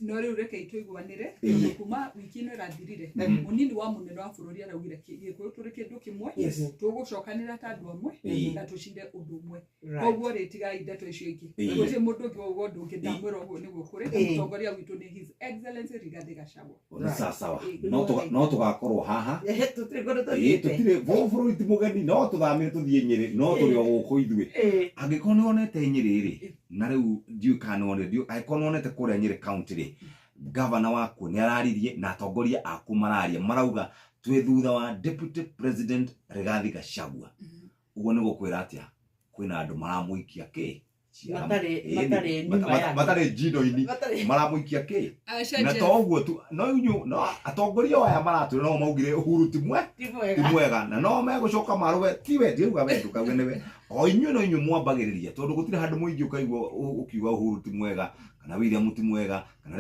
No rĩu rekei tũiguanĩre, Ĩĩ. tondũ kuma wiki ĩno ĩrathirire, mũnini wa mũnene wa bũrũri araugire Gĩkũyũ tũrĩ kĩndũ kĩmwe, tũgũcokanĩra ta andũ amwe na tũcire ũndũ ũmwe. Koguo rĩ, tigai ndeto icio ingĩ. Gũtirĩ mũndũ ũngĩ wauga ũndũ ũngĩ, ndamwĩra ũguo nĩguo kũrĩ. Na mũtongoria witũ nĩ His Excellency Rigathĩ Gachagua. Nĩ sawa sawa. No tũgakorwo haha. Tũtirĩ kũndũ Ĩĩ, tũthiĩte. Tũtirĩ bũrũri ti mũgeni, no tũthamire tũthiĩ Nyĩrĩ, no tũrĩ o gũkũ ithuĩ. Angĩkorwo nĩ wonete Nyĩrĩ rĩ, na rĩu ndiũĩ kana nĩ wonete, angĩkorwo nĩ wonete kũrĩa Nyĩrĩ county rĩ, gavana wakuo nĩ araririe na atongoria akuo mararia, marauga twĩ thutha wa Deputy President Rigathi Gachagua. Ũguo nĩ gũkwĩra atĩa? Kwĩna andũ maramũikia kĩ? Ciara. Matarĩ nyuma yake. Matarĩ njino-inĩ. Maramũikia kĩ? Na to ũguo tu, no inyuĩ no atongoria o aya maratwĩra no maugire Uhuru ti mwe Ti ti mwega. mwega, na no megũcoka marũe tiwe, ndiruga we, ndũkauge nĩwe, o inyuĩ no inyuĩ mwambagĩrĩria, tondũ gũtirĩ handũ mũingĩ ũkaigua ũkiuga Uhuru ti mwega kana William ti mwega kana.